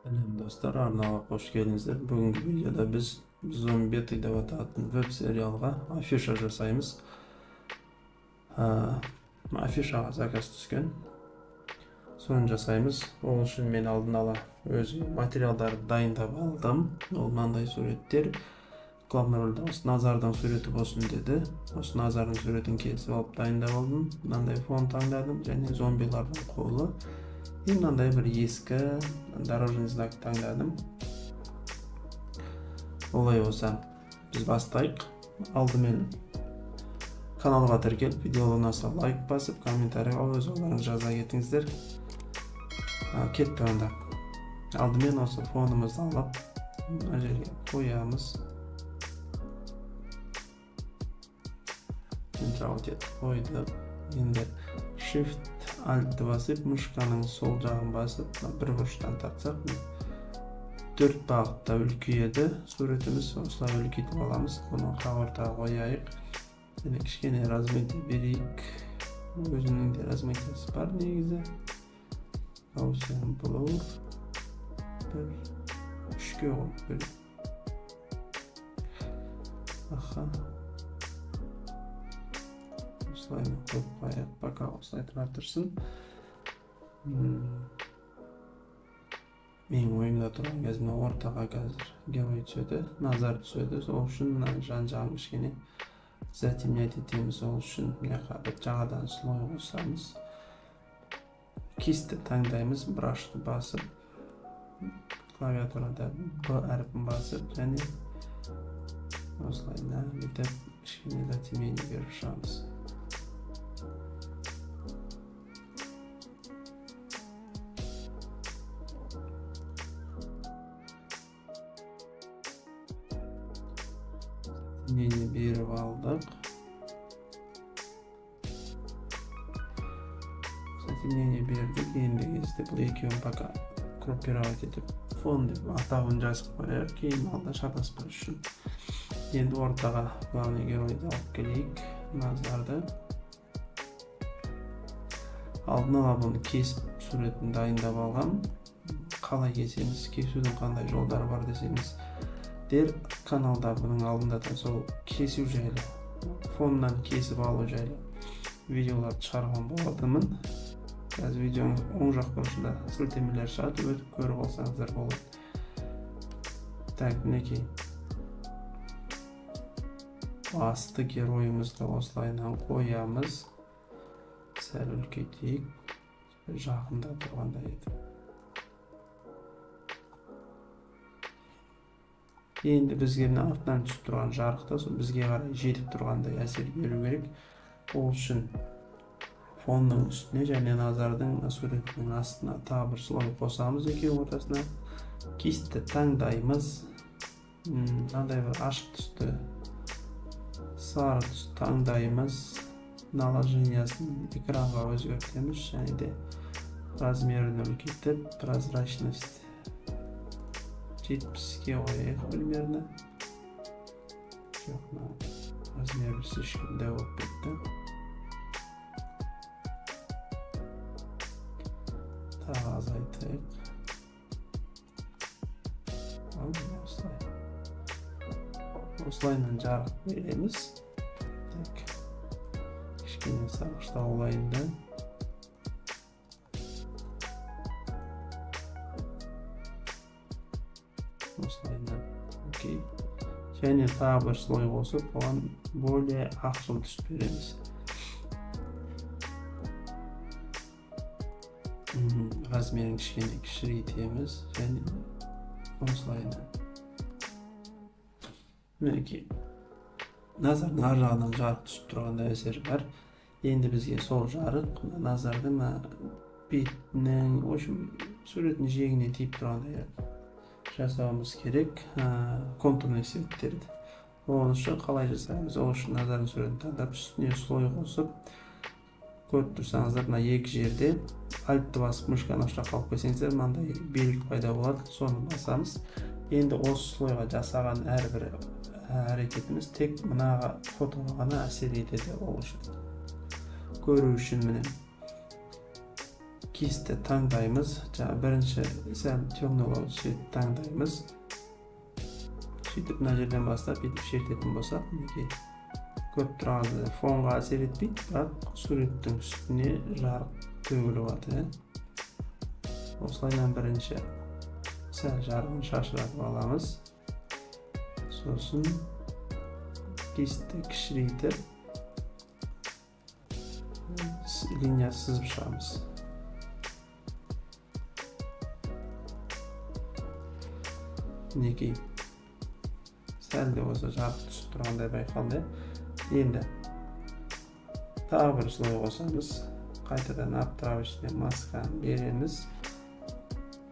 Сәлем достар, арнаға қош келдіңіздер. Бүгінгі видеода біз Зомбеты деп аталатын веб сериалға афиша жасаймыз. Афишаға заказ түскен. Соны жасаймыз. Ол үшін мен алдын ала өзім материалдарды дайындап алдым. Ол мынандай суреттер. Главный рөлде осы Назардың суреті болсын деді. Осы Назардың суретін кесіп алып дайындап алдым. Мынандай фон таңдадым және зомбилардың қолы. И мынандай бір ескі дорожный знак таңдадым. Олай болса, біз бастайық. Алдымен каналға тіркеліп, видео ұнаса лайк басып, комментарийға өз ойларыңызды жаза кетіңіздер. Кетті онда. Алдымен осы фонымызды алып, мына жерге қоямыз. Централды етіп қойдық. Енді Shift Alt-ты басып, мышканың сол жағын басып, бір бұрыштан тартсақ, төрт бағытта үлкейеді суретіміз. Осылай үлкейтіп аламыз. Бұны қақ ортаға қояйық. Және кішкене размытие берейік. Өзінің де размытиесі бар негізі. Gaussian blur 1 3-ке қойып берейік. Аха. Осылай қойып қояйық. Пока осылай тұра тұрсын. Менің ойымда тұрған қазір мына ортаға қазір герой түседі, Назар түседі. Сол үшін мына жан жағын кішкене затемнять етеміз. Ол үшін мына жаққа бір жаңадан слой қосамыз. Кисті таңдаймыз, брашты басып, клавиатурада Б әрпін басып, және осылай бүйтіп кішкене затемнение беріп шығамыз. Затемнение беріп алдық. Затемнение бердік. Енді кезде бұл екеуін пока группировать етіп фон деп атауын жазып қояйық, кейін алда шатаспас үшін. Енді ортаға главный геройды алып келейік, Назарды. Алдын ала бұны кесіп суретін дайындап алғам. Қалай кесеміз, кесудің қандай жолдары бар десеңіз, дер каналда бұның алдында да сол кесу жайлы, фоннан кесіп алу жайлы видеоларды шығарған болатынмын. Қазір видеоның оң жақ бұрышында сілтемелер шығады, өтіп көріп алсаңыздар болады. Так, мінекей басты геройымызды осылайынан қоямыз. Сәл үлкейтейік, жақында тұрғандай етіп. Енді бізге мына артынан түсіп тұрған жарықта сол бізге қарай жетіп тұрғандай әсер беру керек. Ол үшін фонның үстіне және Назардың суретінің астына тағы бір слой қосамыз, екеуінің ортасына. Кисті таңдаймыз. Мынандай бір ашық түсті, сары түс таңдаймыз. Наложениясын экранға өзгертеміз және де размерін үлкейтіп, прозрачность 70-ке қояйық примерно. Жоқ, мына размері слишком дәу болып кетті. Тағы азайтайық. Осылай. Осылайынан жарық береміз. Так. Кішкене сарғыштау алайын да. Осылайынан. Окей. Және тағы бір слой қосып, оған более ақшыл түс береміз. Размерін кішкене кішірейтеміз және осылайынан. Мінекей Назардың ар жағынан жарық түсіп тұрғандай әсер бар. Енді бізге сол жарық Назардың бетінің, в общем, суреттің жиегіне тиіп тұрғандай жасауымыз керек, контурный светтерді. Ол үшін қалай жасаймыз? Ол үшін Назардың суретін таңдап, үстіне слой қосып, көріп тұрсаңыздар, мына екі жерде Alt-ты басып, мышканы ұштап қалып қойсаңыздар, мынандай белгі пайда болады, соны басамыз. Енді осы слойға жасаған әрбір әрекетіміз тек мына фотоға ғана әсер етеді. Ол үшін көру үшін міне Кисті таңдаймыз. Жаңа бірінші сәл темный цвет таңдаймыз. Сөйтіп мына жерден бастап бүйтіп шертетін болсақ, мінекей көріп тұрғаныңыздай фонға әсер етпейді, бірақ суреттің үстіне жарық төгіліп жатыр. Осылайынан бірінші сәл жарығын шашыратып аламыз. Сосын кисті кішірейтіп линия сызып шығамыз. Мінекей сәл де болса жарық түсіп тұрғандай байқалды. Енді тағы бір слой қосамыз. Қайтадан обтравочный масканы береміз.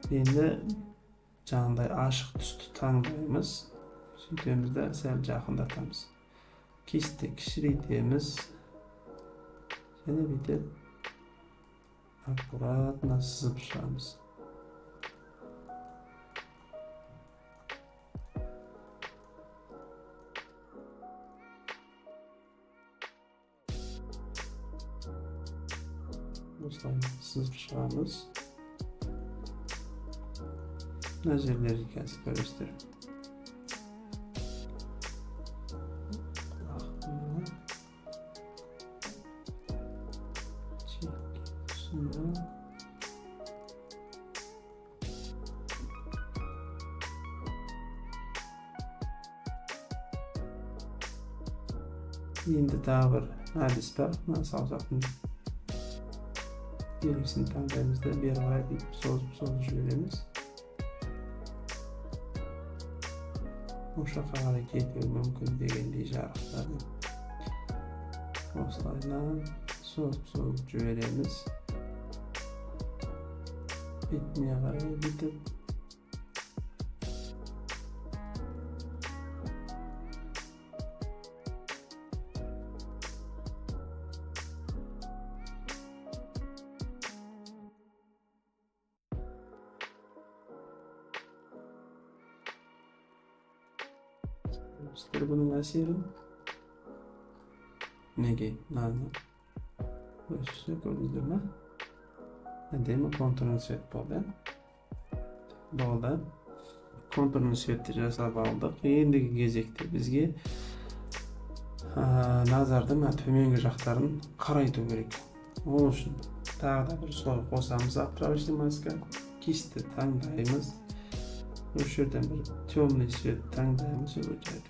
Енді жаңағыдай ашық түсті таңдаймыз. Сөйтеміз де сәл жақындатамыз. Кисті кішірейтеміз. Және бүйтіп аккуратно сызып шығамыз. Осылай сызып шығамыз. Мына жерлерді қазір көресіздер. Енді тағы бір әдіс бар. Мына саусақтың белгісін таңдаймыз да бері қарай бүйтіп созып жібереміз. Осы жаққа қарай кетуі мүмкін дегендей жарықтарды осылайынан созып жібереміз. Бетіне қарай бүйтіп бұның әсерін. Мінекей мынаны өшірсе көрдіңіздер ме? Әдемі контурный цвет болды. Болды. Контурный цветті жасап алдық. Ендігі кезекте бізге назардың төменгі жақтарын қарайту керек. Ол үшін тағы да бір слой қосамыз. Обтравочный маска. Кисті таңдаймыз. Осы жерден бір темный цвет таңдаймыз.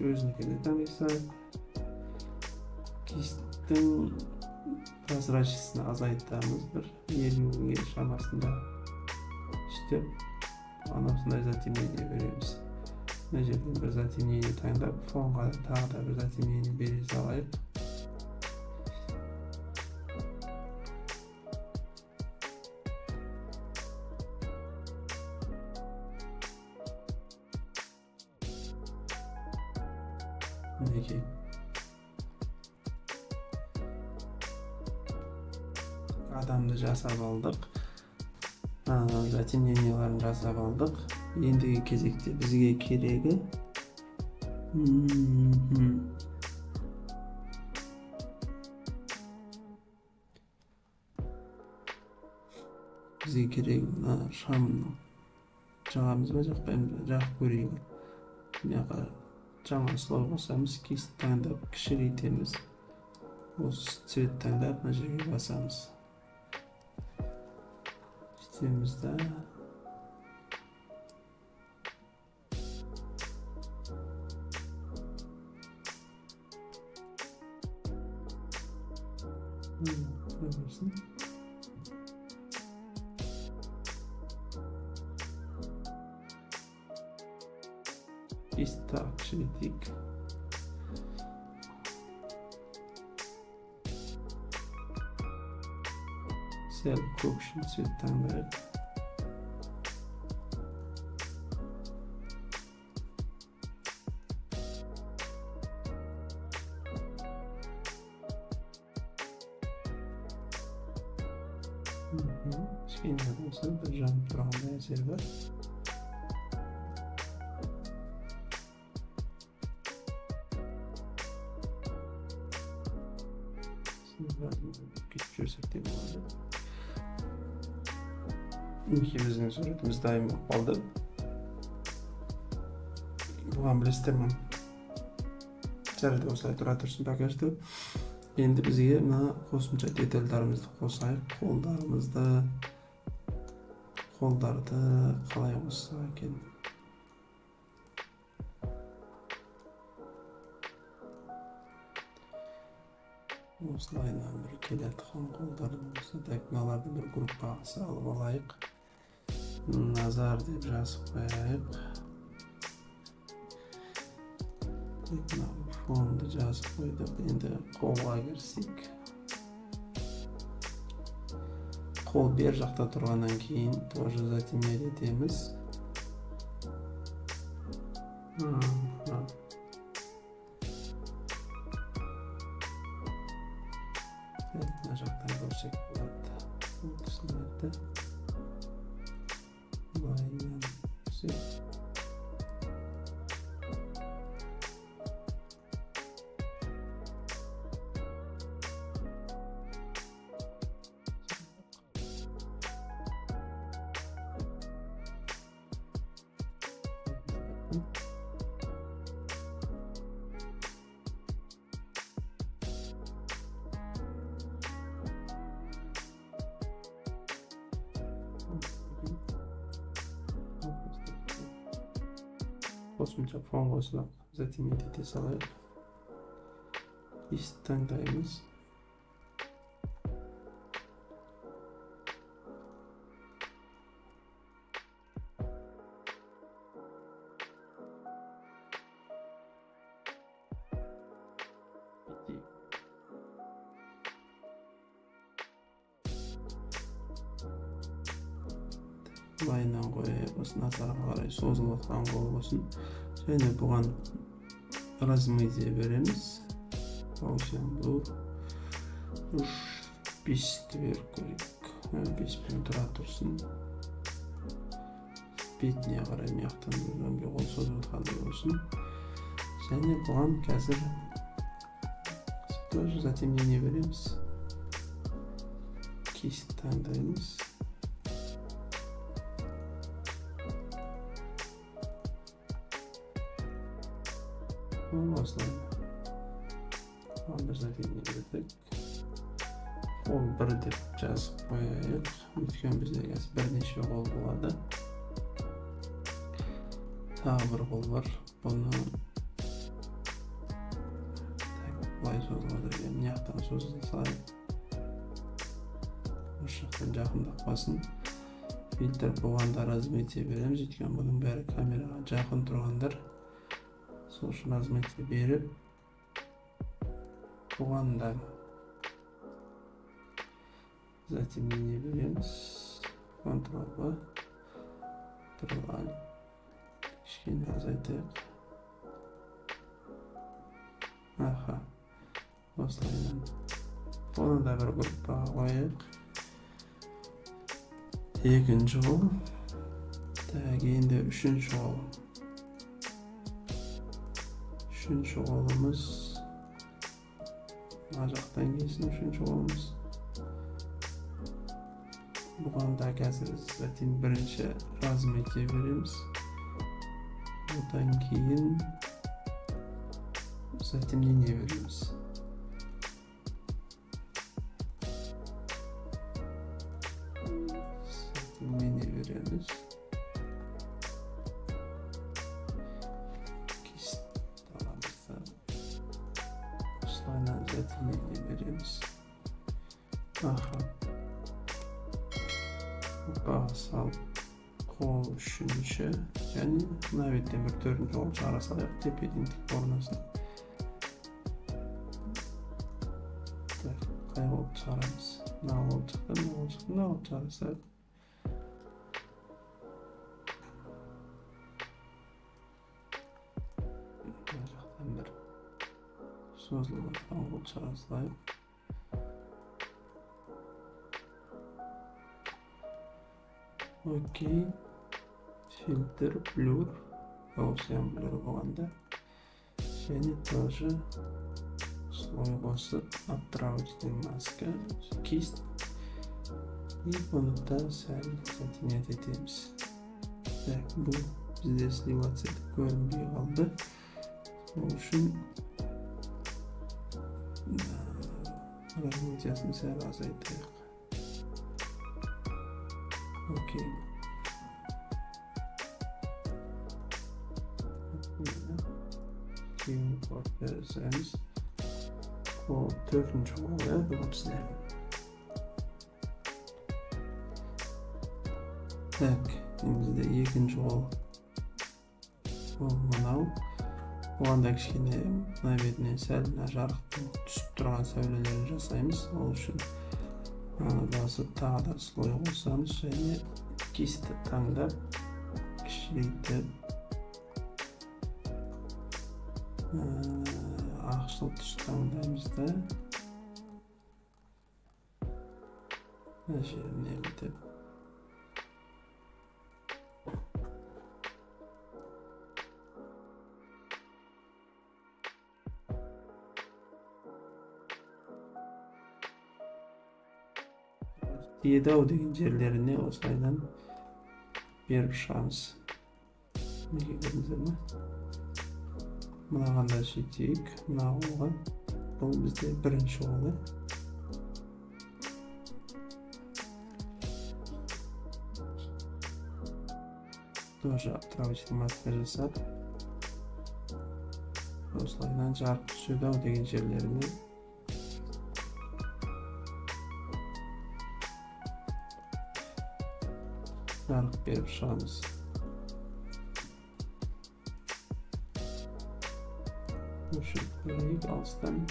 Өзінікін де таңдай салайық. Кистің прозрачностьін азайтамыз бір 50-ге шамасында. Сөйтіп анасындай затемнение береміз. Мына жерден бір затемнение таңдап, фонға тағы да бір затемнение бере салайық. Мінекей. Адамды жасап алдық. Затемнениеларын жасап алдық. Ендігі кезекте бізге керегі бізге керегі мына шамны жағамыз ба, жақпаймыз ба, жағып көрейік. Мына жаққа жаңа слой қосамыз, кисть таңдап кішірейтеміз. Осы цвет таңдап мына жерге басамыз. Сөйтеміз да берсін. Кисть тағы кішірейтейік. Сәл көкшіл цвет таңдайық. Кішкене болса бір жанып тұрғандай әсер бар. Кетіп жүрсек те болады. Мінекей, біздің суретіміз дайын болып қалды. Бұған білесіздер ме? Жарайды, осылай тұра тұрсын пока что. Енді бізге мына қосымша детальдарымызды қосайық. Қолдарымызды, қолдарды қалай қоссақ екен? Осылайынан бір келатқан қолдарды болса, так, мыналарды бір группаға салып алайық. Назар деп жазып қояйық. Мына фонды жазып қойдық. Енді қолға кірсек. Қол бер жақта тұрғаннан кейін тоже затемнять етеміз. Мына жақтан көрсек болады. Бұл кісілерді былайынан көрсек. Қосымша фон қосылып затемнять ете салайық. Кисть таңдаймыз. Былайынан қояйық, осы назарға қарай созылып жатқан қол болсын. Және бұған размытие береміз. Blur 3, 5-ті беріп көрейік. 5-пен тұра тұрсын. Бетіне қарай мына жақтан бір қол созып жатқандай болсын. Және бұған қазір тоже затемнение береміз. Кисть таңдаймыз. Осылай бір затемнение бердік. Қол бір деп жазып қояйық. Өйткені бізде қазір бірнеше қол болады. Тағы бір қол бар. Бұны былай созылып жатыр екен. Мына жақтан созыла салайық. Осы жақтан жақындап қалсын. Фильтр болғанда размытие береміз. Өйткені бұның бәрі камераға жақын тұрғандар. Сол үшін размытие беріп, бұған да затемнение береміз. Ctrl-B, Ctrl-A, кішкене азайтайық. Аха, осылайынан. Бұны да бір группаға қояйық. Екінші қол. Так, енді үшінші қол. Үшінші қолымыз мына жақтан келсін. Үшінші қолымыз. Бұған да қазір затем бірінші размытие береміз. Одан кейін затемнение береміз. Затемнение береміз. Кисть аламыз да осылайынан затемнение береміз. Аха. Баға салып қол үшінші және мына беттен бір төртінші қол шығара салайық, тепе-теңдік орнасын. Так, қай қолды шығарамыз? Мына қол шықты, мына қол шықты, мына қолды шығара салайық. Мына жақтан бір созылып жатқан қол шығара салайық. Окей, фильтр, блюр, Gaussian blur болғанда және тоже слой қосып отправочный маска, кисть И бұны да сәл затемнять етеміз. Так, бұл бізде сливаться етіп көрінбей қалды. Сол үшін размытиясын сәл азайтайық. Окей. Кейін жасаймыз. Ол төртінші қол, иә, бұл бізде. Так, бізде екінші қол. Ол мынау. Оған да кішкене мына бетінен сәл мына жарықтың түсіп тұрған сәулелерін жасаймыз. Ол үшін мынаны басып тағы да слой қосамыз және кисті таңдап кішірейтіп ақшыл түс таңдаймыз да мына жеріне бүйтіп тиеді ау деген жерлеріне осылайдан беріп шығамыз. Неге көрдіңіздер ме? Мынаған да сөйтейік. Мына қолға. Бұл бізде бірінші қолы. Тоже отправочный маска жасап осылайдан жарық түседі ау деген жерлеріне жарық беріп шығамыз. Өшіріп көрейік алыстан.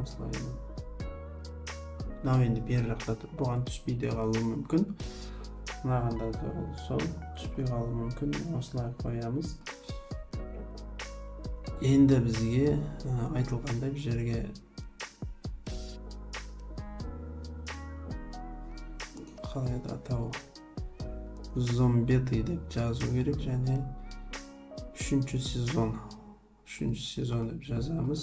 Осылай. Мынау енді бер жақта тұр, бұған түспей де қалуы мүмкін. Мынаған да сол түспей қалуы мүмкін. Осылай қоямыз. Енді бізге айтылғандай бұл жерге қалай еді атауы, зомбеты деп жазу керек және үшінші сезон деп жазамыз.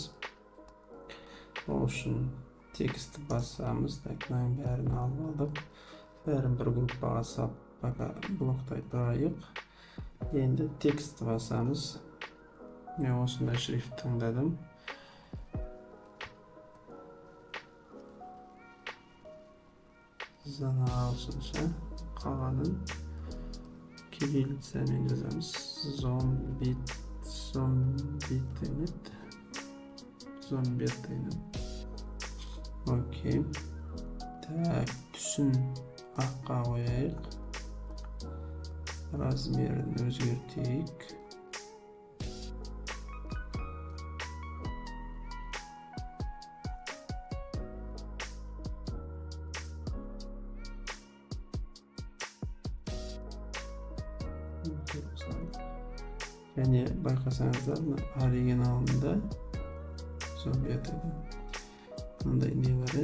Ол үшін текстті басамыз. Так, мынаның бәрін алып алдық. Бәрін бір группаға салып пока блоктай тұрайық. Енді текстті басамыз. Мен осындай шрифт таңдадым. Зана ағылшынша, қалғанын кириллицамен жазамыз. Зомбит. Окей. Так, түсін аққа қояйық. Размерін өзгертейік. Және байқасаңыздар, мына оригиналында мынандай не бар,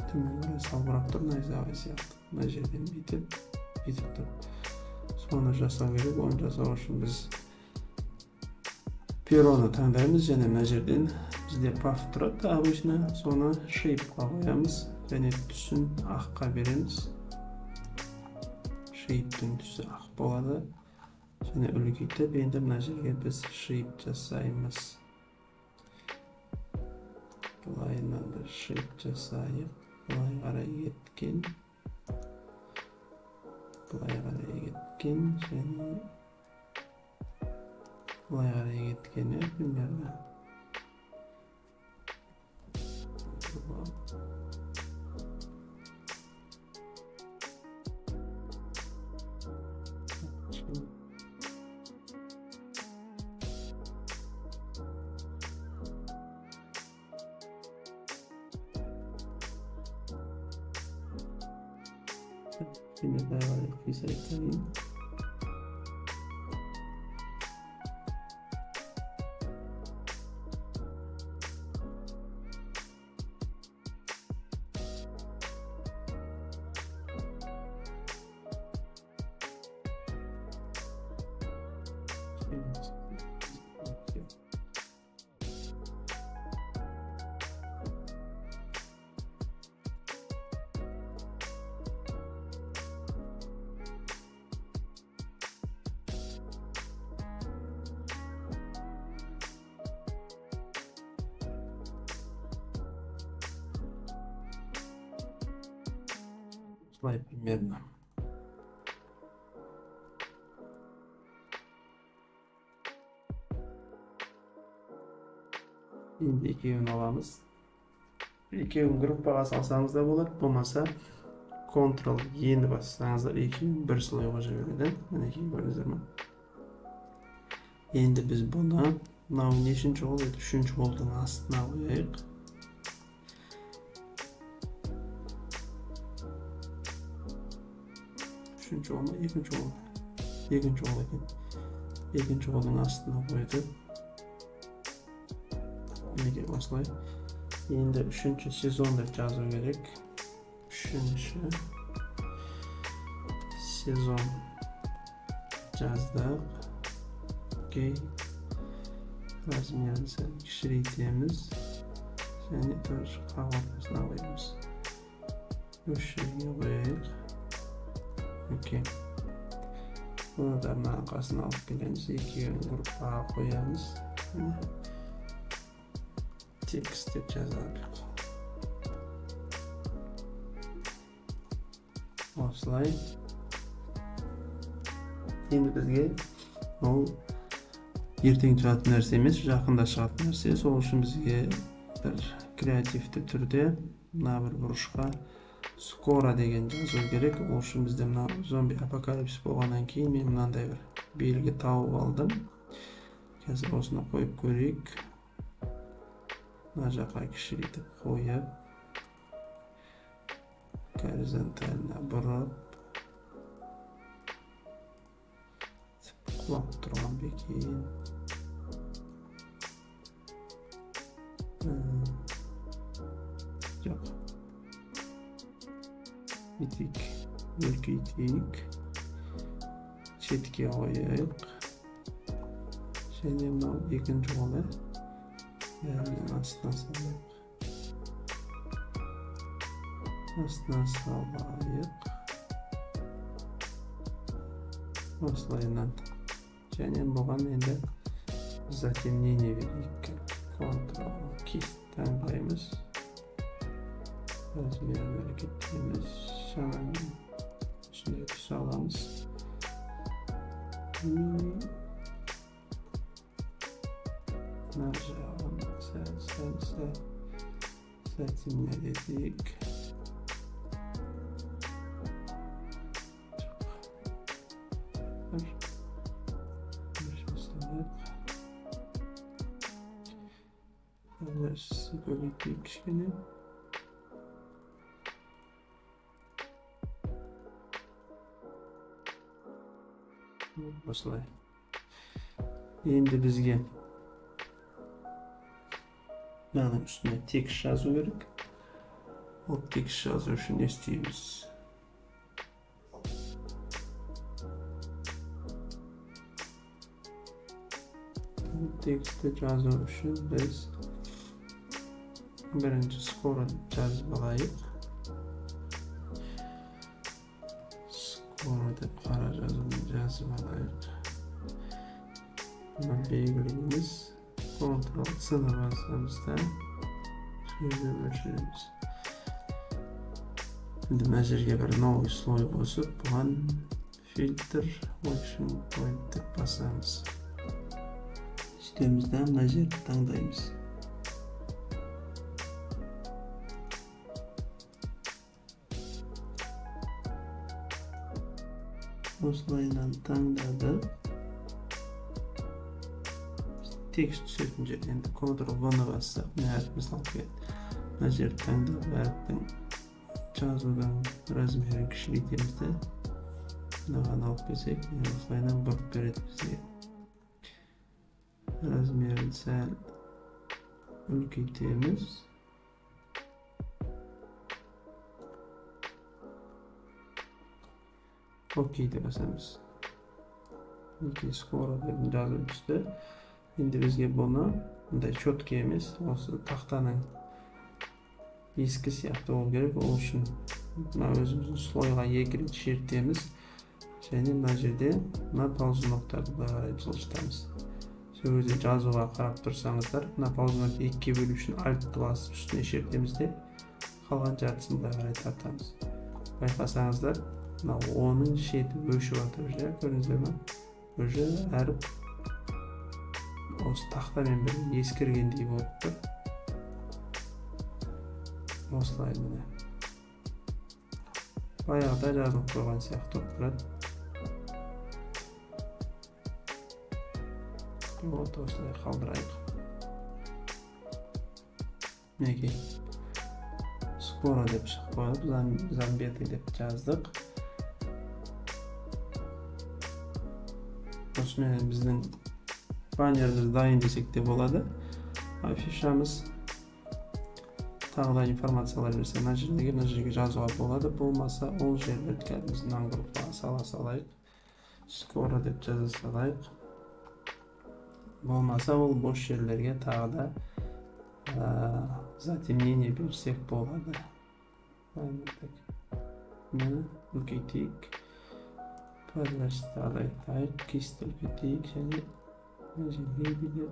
төмен қарай салбырап тұр, найзағай сияқты. Мына жерден бүйтіп бүйтіп тұр. Соны жасау керек. Оны жасау үшін біз пероны таңдаймыз және мына жерден бізде паф тұрады обычно, соны шейпқа қоямыз және түсін аққа береміз. Шейптің түсі ақ болады. Және үлкейтіп енді мына жерге біз шейп жасаймыз. Былайынан бір шейп жасайық. Былай қарай кеткен. Былай қарай кеткен және былай қарай кеткен, примерно. Кішкене былай қарай қисайтайын. Осылай примерно. Енді екеуін аламыз. Екеуін группаға салсаңыз да болады, болмаса Ctrl E-ні бассаңыздар екеуін бір слойға жібереді. Мінекей, көрдіңіздер ме? Енді біз бұны мынау нешінші қол еді? Үшінші қолдың астына қояйық. Үшінші қол ма? Екінші қол. Екінші қол екен. Екінші қолдың астына қойдық. Мінекей, осылай. Енді үшінші сезон деп жазу керек. Үшінші сезон жаздық. Окей. Размерін сәл кішірейтеміз. Және тоже қақ ортасына қоямыз. Үш жерге қояйық. Окей. Бұны да мына қасына алып келеміз. Екеуін группаға қоямыз. Текст деп жазайық. Осылай. Енді бізге ол ертең шығатын нәрсе емес, жақында шығатын нәрсе. Сол үшін бізге бір креативті түрде мына бір бұрышқа скоро деген жазу керек. Ол үшін бізде мына зомби апокалипсис болғаннан кейін мен мынандай бір белгі тауып алдым. Қазір осыны қойып көрейік. Мына жаққа кішірейтіп қойып, горизонтально бұрып, құлап тұрған бекен. Жоқ. Бүйтейік, үлкейтейік, шетке қояйық. Және мынау екінші қолы бәрінің астына салайық. Астына салайық. Осылайынан. Және бұған енді затемнение берейік. Ctrl кисть таңдаймыз. Размерін әрекеттейміз. Шамамен осындай түс аламыз. Мына жағын сәл затемнять етейік. Көбейтейік кішкене. Осылай. Енді бізге мынаның үстіне текст жазу керек. Ол текст жазу үшін не істейміз? Текстті жазу үшін біз бірінші скоро жазып алайық. Скоро деп қара жазумен жазып алайық. Мына белгілейміз. Ctrl C-ні басамыз да сөзді өшіреміз. Енді мына жерге бір новый слой қосып, бұған фильтр Action Point деп басамыз. Сөйтеміз де мына жерді таңдаймыз. Осылайынан таңдадық. Текст түсетін жер. Енді Ctrl V-ны бассақ, мына әріпіміз алып келеді. Мына жерді таңдап, әріптің жазудың размерін кішірейтеміз де мынаған алып келсек, осылайынан бұрып береді бізге. Размерін сәл үлкейтеміз. Окей деп басамыз. Мінекей, скоро деп жазу түсті. Енді бізге бұны мындай четкий емес, осы тақтаның ескі сияқты болу керек. Ол үшін мына өзіміздің слойға екі рет шертеміз және мына жерде мына ползуноктарды былай қарай жылжытамыз. Сол кезде жазуға қарап тұрсаңыздар, мына ползунокты екіге бөлу үшін Alt-ты басып үстіне шертеміз де қалған жартысын былай қарай тартамыз. Байқасаңыздар, мына оның шеті өшіп жатыр уже, көрдіңіздер ме? Уже әріп осы тақтамен бірге ескіргендей болып тұр. Осылай міне. Баяғыда жазылып қойған сияқты болып тұрады. Вот осылай қалдырайық. Мінекей. Скоро деп шығып қойдық, замбеты деп жаздық. Осымен біздің баннеріміз дайын десек те болады. Афишамыз тағы да информациялар берсе, мына жерге, мына жерге жазуға болады. Болмаса ол жерлерді кәдімгі мына группаға сала салайық. Скоро деп жаза салайық. Болмаса ол бос жерлерге тағы да затемнение берсек болады. Міне үлкейтейік. Прозрачность азайтайық, кесті үлкейтейік және мына жерге бүйтіп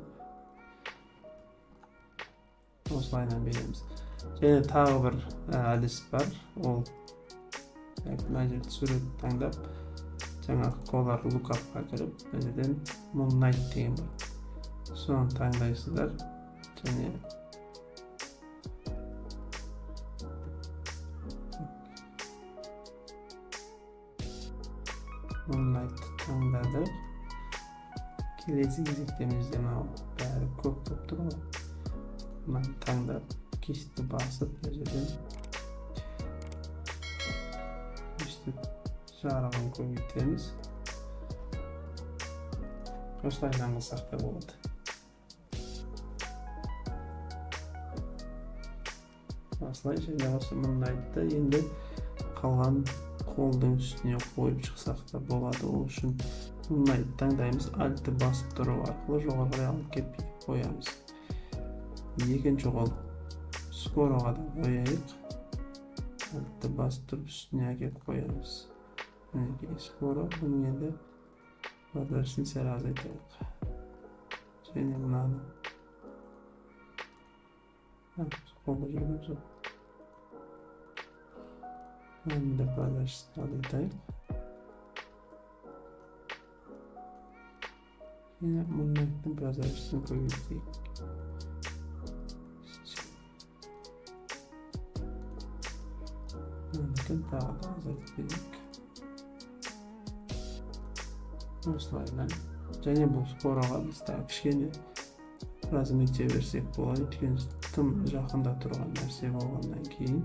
осылайынан береміз. Және тағы бір әдіс бар. Ол мына жерде сурет таңдап, жаңағы Color Lookup-қа кіріп, мына жерден Moon Knight деген бар. Соны таңдайсыздар. Және Moon Knight'ты таңдадық. Келесі кезекте бізде мынау бәрі көк болып тұр ғой. Мынаны таңдап, кесті басып, мына жерден өстіп жарығын көбейтеміз. Осылайынан қылсақ та болады. Осылай және осы Moon Knight'ты енді қалған қолдың үстіне қойып шықсақ та болады. Ол үшін Moon Knight таңдаймыз, Alt-ты басып тұру арқылы жоғары қарай алып келіп бүйтіп қоямыз. Екінші қол скороға да қояйық. Alt-ты басып тұрып үстіне әкеліп қоямыз. Мінекей скоро, бұның енді прозрачность сәл азайтайық. Және мынаны қолда жүргенбіз ғой. Мынаны да прозрачность азайтайық. Және Moon Knight'тың прозрачностьін көбейтейік. Мынаныкін тағы да азайтып берейік. Осылайынан. Және бұл скороға біз тағы кішкене размытие берсек болады, өйткені тым жақында тұрған нәрсе болғаннан кейін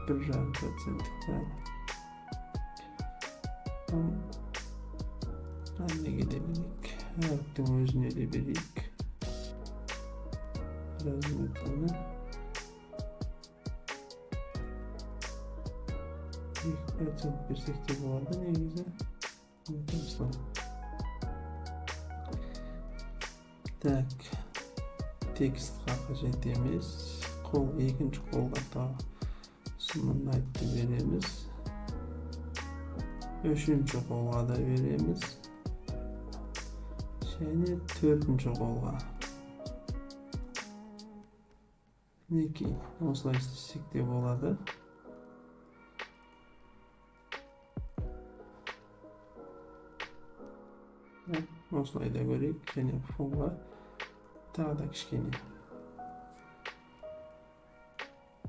1,5% неге де берейік, әріптің өзіне де берейік размытиені 2% берсек те болады негізі. Так, текстқа қажет емес. Қол, екінші қолға тағы Moon Knight'ты береміз. Үшінші қолға да береміз. Және төртінші қолға. Мінекей, осылай істесек те болады. Осылай да көрейік. Және фонға тағы да кішкене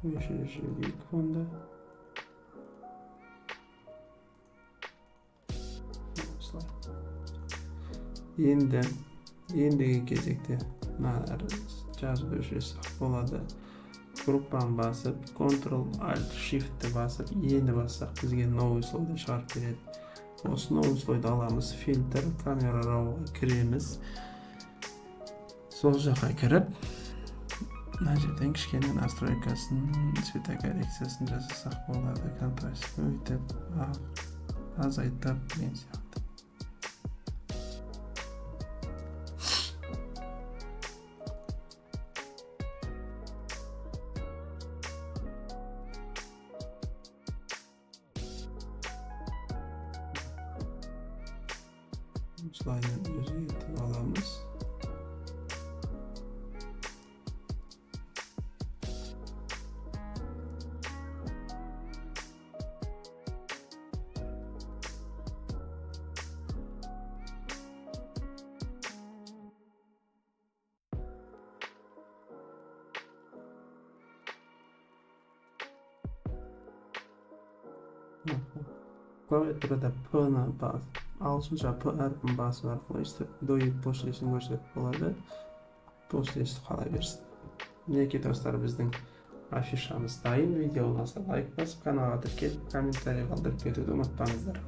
өшіріп жіберейік фонда. Осылай. Енді ендігі кезекте мына жазуды өшірсек болады. Группаны басып, Ctrl Alt Shift'ті басып, енді бассақ бізге новый слойды шығарып береді. Осы новый слойды аламыз, фильтр, камера рауға кіреміз. Сол жаққа кіріп, мына жерден кішкене настройкасын, цветокоррекциясын жасасақ болады. Контраст көбейтіп, азайтып деген сияқты. Осылайынан өзгертіп аламыз. Клавиатурада П-ны басып, ағылшынша П әрпін басу арқылы өйстіп до и послесін көрсетіп болады. Послесі қала берсін. Мінекей, достар, біздің афишамыз дайын. Видео ұнаса, лайк басып, каналға тіркеліп, комментарий қалдырып кетуді ұмытпаңыздар.